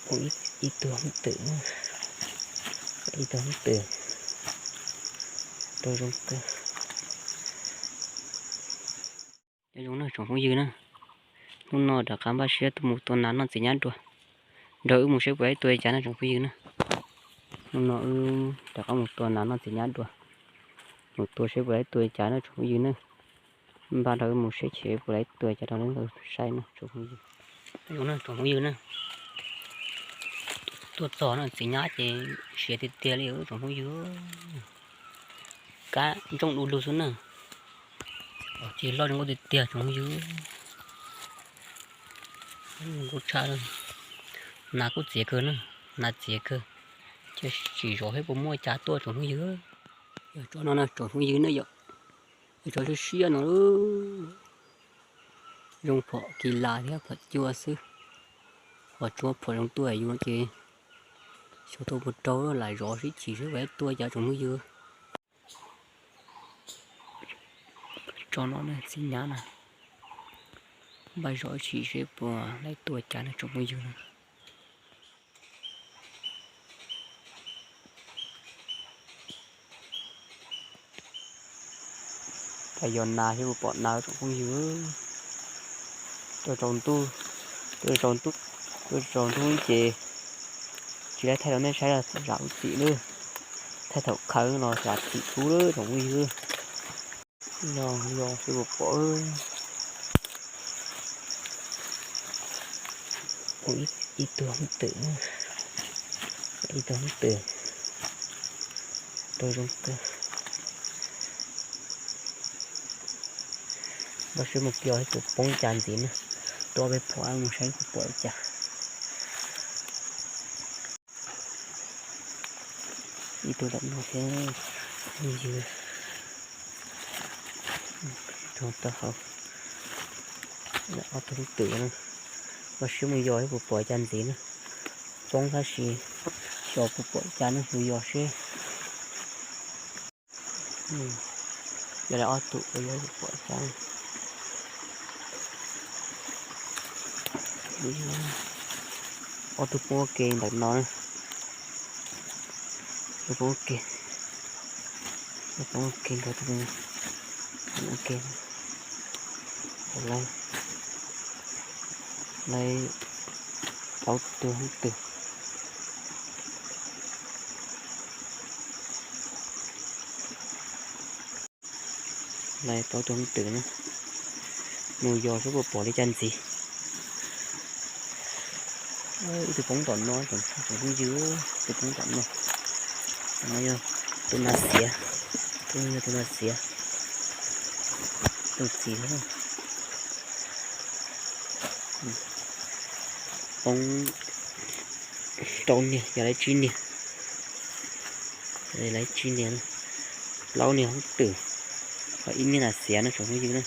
Ib tug hoob twm, ib tug hoob twm rau zoo kawg. Nyob zoo na tsoom phooj ywg na, hnub no rov qab npaj siab tuaj mus tua nas noj txiv nyab dua. Nrog wb mus seb puas laib tua li cas na tsoom phooj ywg na. Hnub no wb rov qab mus tua nas noj txiv nyab dua. Mus tua seb puas laib tua li cas na tsoom phooj ywg na. Npaj nrog wb mus seb puas laib tua li cas rau nej saib na tsoom phooj ywg. Nyob zoo na tsoom phooj ywg na, tuaj txog na txiv nyab ces siav tiag tiag li tsoom phooj ywg. Kab ntsooj du lug xwb na. Ces loj zoo nkauj tiag tiag tsoom phooj ywg. Zoo nkauj tshaj. Nas kuj txiav kawg na, nas txiav kawg. Cia tsis zov seb puas muaj cas tuaj tsoom phooj ywg. Yog tsob no na tsoom phooj ywg na yom, yog tsob siab siab no. Zoo phom kis las thiab phom cua xwb. Ho tsuab phom zoo tuaj yus no ces xyov tua puas raug, lam zov sib chim seb puas laib tua cas tsoom phooj ywg. Tsob no na txiv nyab na, npaj zov chim seb puas laib tua cas na tsoom phooj ywg na. Cas yog nas thiab puas pom nas tsoom phooj ywg. Tuaj tsaus ntuj, tuaj tsaus ntuj, tuaj tsaus ntuj ces tsis laib thaij rau nej saib, zam lub txim lawm. Thaij thaum khawv los zam txim kub lawm tsoom phooj ywg. Yog yog seb puas pom. Ib tug hoob twm, ib tug hoob twm rau zoo kawg. Npaj siab mus kiag seb puas poob cas ntxiv na. Tua peb phom mus saib puas pom li cas. Ib tug ntawm no thiab, ywg rau taub hau. Ob tug hoob twm na, npaj siab mus yos seb puas pom cas ntxiv na. Poob tab sis xyov puas pom cas na, mus yos seb. Yog li ob tug uas yog pom cas. Ob tug poob ua ke ntawm no na. Poob ua ke, poob ua ke nkaus, poob ua ke. Lawv, lawv plaub tug hoob twm. Lawv plaub tug hoob twm na, mus yos seb puas pom li cas ntxiv. Ib tug poob tom no, tsoom phooj ywg, ib tug poob tom no. Tom no yog tus nas xiav, tus no yog tus nas xiav, tus txiv thiab. Poob rau niag, yog lawv tsib niag, lawv tsib niag, plaub niag hoob twm, ho ib niag nas xiav no tsoom phooj ywg na.